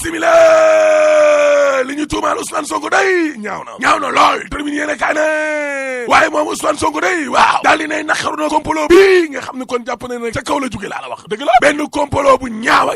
bisimila li ñu tuumaal Ousmane Sonko day ñaaw na lool tribune yéene kaay ne waaye moom Ousmane Sonko day waaw daal di nay naqaru na complot bi nga xam ne kon jàpp ne nag ca kaw la jóge laa la wax dëgg la benn complot bu ñaaw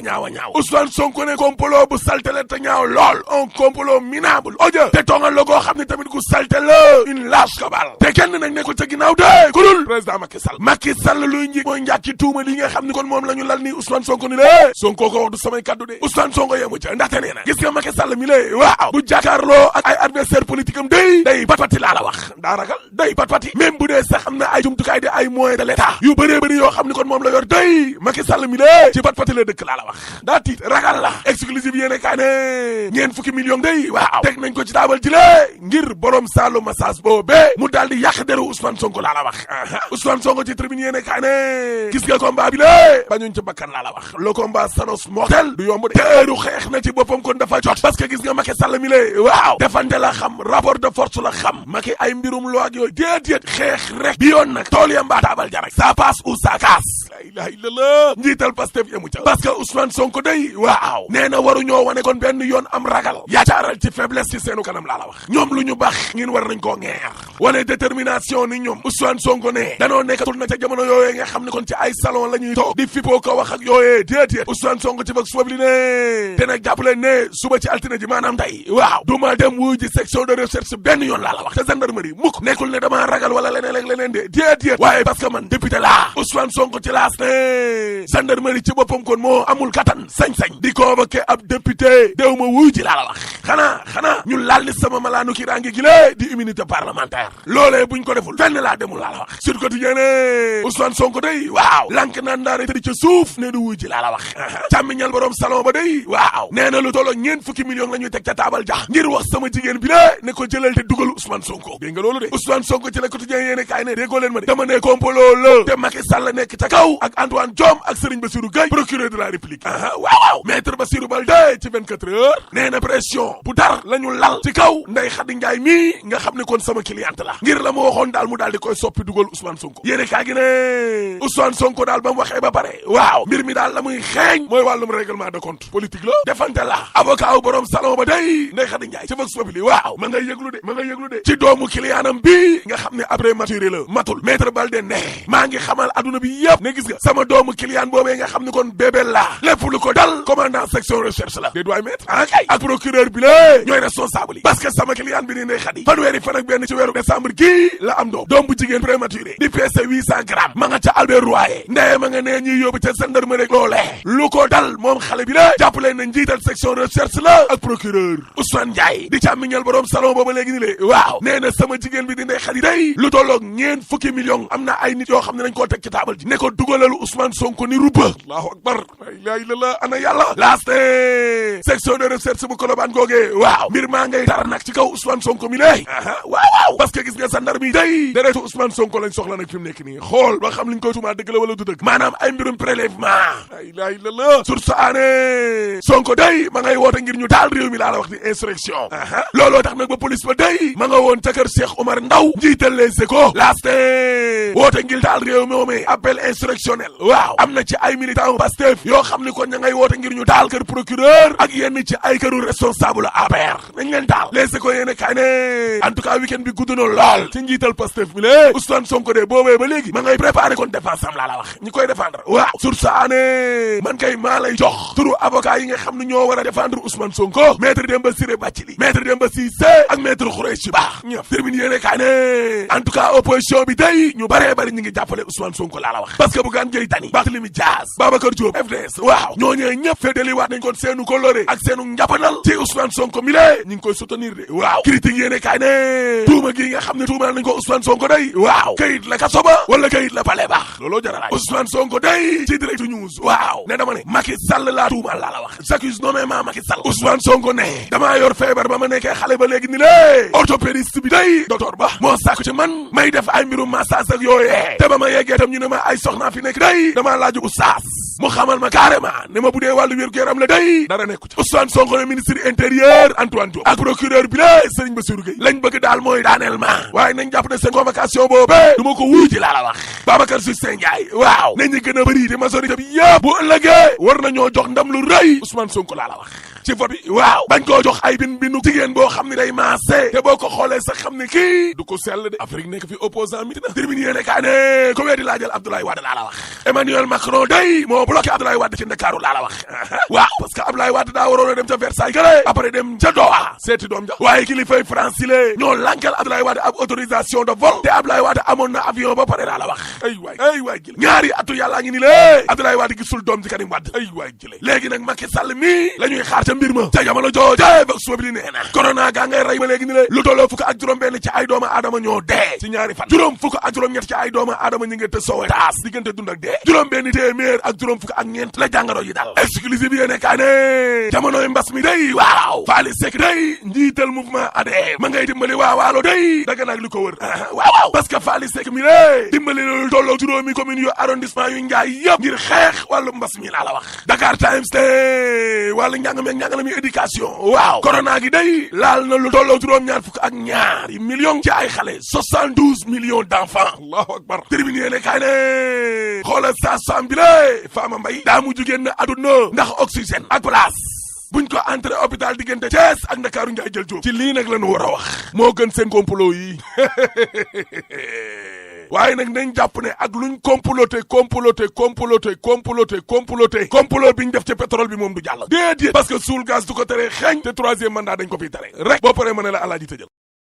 Ousmane Sonko ne complot bu saltele te ñaaw lool un complot minable oja te tongal la goo xam ne tamit ku salte la une lâche cabale te kenn nag ne ko ca ginnaaw de ku dul président Macky Sall luy njig mooy njaat ci tuuma li nga xam ne kon moom la ñu lal ni Ousmane Sonko ni lé Sonko ko wax du samay kaddu de Ousmane Sonko yemu ca ndaxte nee na gis nga Macky Sall mi lé waaw bu jàkkaarloo ak ay adversaire politique am day pat-pati laa la wax daa ragal day pat-pati même bu dee sax am na ay jumtukaay de ay moyens de l'état yu bëree bëri yoo xam ne kon moom la yor day Macky Sall mi lé ci pat-pati la dëkk laa la wax daa tiit ragal la exclusive yéene kaa ne ñeen fukki millions day waaw teg nañ ko ci taabal ji lé ngir borom saalu massage boobee mu daal di yàq deru Ousmane Sonko laa la wax Ousmane Sonko ci tribune yéene kaa ne gis nga combat bi lé bañuñ ci bakkan laa la wax le combat s'annonce mortel du yomb de teeru xeex na ci boppam kon dafa jot parce que gis nga Macky Sall mi lé waaw defante la xam rapport de force la xam Macky ay mbirum loi ak yooyu déedéet xeex rek bi yoon nag tool ya mbaa taabal ja rek ça passe ou ça casse la ilaha illallah njiital Pastef yamu ca parce que Ousmane Sonko day waaw nee na waru ñoo wane kon benn yoon am ragal yaacaaral ci faiblesse ci seenu kanam laa la wax ñoom lu ñu baax ngeen war nañ koo ngeer wane détermination ni ñoom Ousmane Sonko ne danoo nekkatul na ca jamono yooyee nga xam ne kon ci ay salon la ñuy toog di fippoo ko wax ak yooyee déedéet Ousmane Sonko ci Vox Populi ne te nag jàppale ne suba ci altine ji maanaam tey waaw du ma dem wuy ji section de recherche benn yoon laa la wax te gendarmerie mukk nekkul ne dama ragal wala leneen ak leneen de déedéet waaye parce que man député laa Ousmane Sonko ci laas ne gendarmerie ci boppam kon moo amul kattan sañ-sañ di convoqué ab député déw ma wuy ji laa la wax xanaa ñu laal ni sama malaanu ki rangi gi lée di immunité parlementaire loolee buñ ko deful fenn laa demul laa la wax Sud Quotidien ne Ousmane Sonko day waaw lank naan daare tëdi ca suuf ne du wuy ji laa la wax càmmiñal borom salon ba day waaw nee na lu tolloo ñeen fukki millions la ñuy teg ca taabal jax ngir wax sama jigéen bi la ne ko jëlal te dugal Ousmane Sonko dégg nga loolu de Ousmane Sonko ci Le Quotidien yéene kaay ne déggoo leen ma de dama ne complot la te Macky Sall nekk ca kaw ak Antoine Diome ak Serigne Bassirou Gueye procureur de la République waaw maître Bassirou Baldé ci 24 heures nee na pression bu dar la ñu lal ci kaw Ndeye Khady Ndiaye mii nga xam ne kon sama cliente la ngir la mu waxoon daal mu daal di koy soppi dugal Ousmane Sonko yéene kaay gi ne Ousmane Sonko daal ba mu waxee ba pare waaw mbir mi daal la muy xeeñ mooy wàllum règlement de compte politique la defante la avocat wu borom salon ba day Ndeye Khady Ndiaye ci Vox Populi waaw ma ngay yëglu de ci doomu clientam bi nga xam ne après maturé la matul maître Baldé ne maa ngi xamal adduna bi yëpp ne gis nga sama doomu client boobee nga xam ne kon bébé la lépp lu ko dal commandant section recherche la déet waay maître kay ak procureur bi la ñooy responsable yi parce que sama client bi ni Ndeye Khady fanweeri fan ak benn ci weeru décembre gii la am doom bu jigéen prématuré di peese 800 grammes ma nga ca Albert Royer ndeye ma nga nee ñuy yóbbu ca gendarmerie loolee lu ko dal moom xale bi la jàppale na njiital section recherche la ak procureur Ousmane Ndiaye di càmmiñal borom salon booba léegi ni le waaw nee na sama jigéen bi di Ndeye Khady day lu tolloog ñeen fukki millions am na ay nit yoo xam ne nañ koo teg ci taabal ji ne ko dugalalu Ousmane Sonko ni rubba allahu akbar la ilaha illallah ana yàlla laaste section de recherche bu Colobane googee waaw mbir maa ngay tar nag ci kaw Ousmane Sonko mi lay waaw parce que gis nga gendarme yi day deretu Ousmane Sonko lañ soxla nag fi mu nekk nii xool ba xam liñ koy tumaa dëgg la wala du dëgg maanaam ay mbirum prélèvement la ilaha illallah source aané Sonko day ma ngay woote ngir ñu taal réew mi laa la wax di insurrection looloo tax nag ba police ba day ma nga woon ca kër Cheikh Omar Ndaw njiital Les Échos laaste woote ngir taal réew mi moomee appel insurrectionnel waaw am na ci ay militants Pastef yoo xam ni kon ña ngay woote ngir ñu taal kër procureur ak yenn ci ay këru responsable APR nañ leen taal Les Échos yéene kaay ne en tout cas week-end bi gudd na lool ci njiital Pastef mi lé Ousmane Sonko de boobee ba léegi ma ngay préparé kon défense am laa la wax ñi koy défendre waaw sur ça ne man kay maa lay jox turu avocat yi nga xam ne ñoo war a défendre Ousmane Sonko maître Demba Ciré Bathily maître Demba Cissé ak maître Khoureyssi Ba ñëpp termine yéene kaay ne en tout cas opposition bi day ñu baree bari ñu ngi jàppale Ousmane Sonko laa la wax parce que Bougane Gueye Dany Barthélémy Dias Babacar Diop FDS waaw ñooñee ñëpp féddali waat nañ kon seenu coloré ak seenu njàppanal ci Ousmane Sonko mi lée ñu ngi koy soutenir de waaw critique yéene kaay ne tuuma gi nga xam ne tuumal nañ ko Ousmane Sonko day waaw kayit la kaso ba wala kayit la pale baax looloo jaralaay Ousmane Sonko day ci direct news waaw ne dama ne Macky Sall laa tuumal laa la wax j'accuse nommément Macky Sall Ousmane Sonko ne damaa yor feebar ba ma nekkee xale ba léegi ni lée orthopédiste bi day docteur ba moo sàkku ci man may def ay mbirum massage ak yooyee te ba ma yeggee tam ñu ne ma ay soxnaa fi nekk day damaa laaju oustaz mu xamal ma carrément ne ma bu dee wàllu wér-gu-yaram la day dara nekku ci Ousmane Sonko ne ministre intérieur Antoine Diome ak procureur bi la Serigne Bassirou Gueye lañ bëgg daal mooy daaneel ma waaye nañ jàpp ne seen convocation boobu du ma ko wuyu ji laa la wax Babacar Justin Ndiaye waaw nañ ñu gën a bëri te majorité bi yëpp bu ëllëgee war nañoo jox ndam lu rëy Ousmane Sonko laa la wax ci vote bi waaw bañ koo jox ay binu jigéen boo xam ne day maase te boo ko xoolee sax xam ne kii du ko sell de Afrique nekk fi opposant mi dina termine yéene kaa ne ko di laajal Abdoulaye Wade laa la wax Emmanuel Macron day moo bloqué Abdoulaye Wade ci Ndakaaru laa la wax waaw parce que Abdoulaye Wade daa waroon a dem ca Versailles gële après dem ca Doha seeti doom ja waaye kilifay France yi lée ñoo lankal Abdoulaye Wade ab autorisation de vol te Abdoulaye Wade amoon na avion ba pare laa la wax ay waay jële ñaari atu yàllaa ngi ni lée Abdoulaye Wade gisul doom ji Karim Wade ay waay jële léegi nag Macky Sall mi la ñuy xaar ca mbir ma ca jamono jooje Vox Populi nee na corona gaa ngay rey ba léegi ni lée lu tolloo fukk ak juróom benn ci ay doomu aadama ñoo dee ci ñaari fan juróom fukk ak juróom ñett ci ay doomu aadama ñi ngi te sowe taas diggante dund ak dee juróom benn téeméer ak juróom fukk ak ñeent la jàngoro yi dal exclusive yéene kaa ne jamonoy mbas mi day waaw Faly Seck day njiital mouvement ADM ma ngay dimbali waawaalo day daga nag li ko wër waaw parce que Faly Seck mi lé dimbali loolu tolloo juróomi commune yu arrondissement yu Njaay yëpp ngir xeex wàllu mbas mi laa la wax Dakar Times te wàllu njàng meeg njàngale mi éducation waaw corona gi day laal na lu tolloo juróom-ñaar fukk ak ñaari millions ci ay xale 72 millions d'enfants allahu akbar termine yéene kaay ne xoolal sa sam bi lé Fama Mbaye daa mujj génn àdduna ndax oxygène ak place buñ ko entré hôpital diggante Thiès ak Ndakaaru Njaay jël Jóob ci lii nag la ñu war a wax moo gën seen complot yi waaye nag nañ jàpp ne ak luñ complot bi ñu def ci pétrole bi moom du jàll déedéet parce que suul gaz du ko tere xeeñ te troisième mandat dañ ko fiy tere rek boo paree ma ne la alaaji tëjal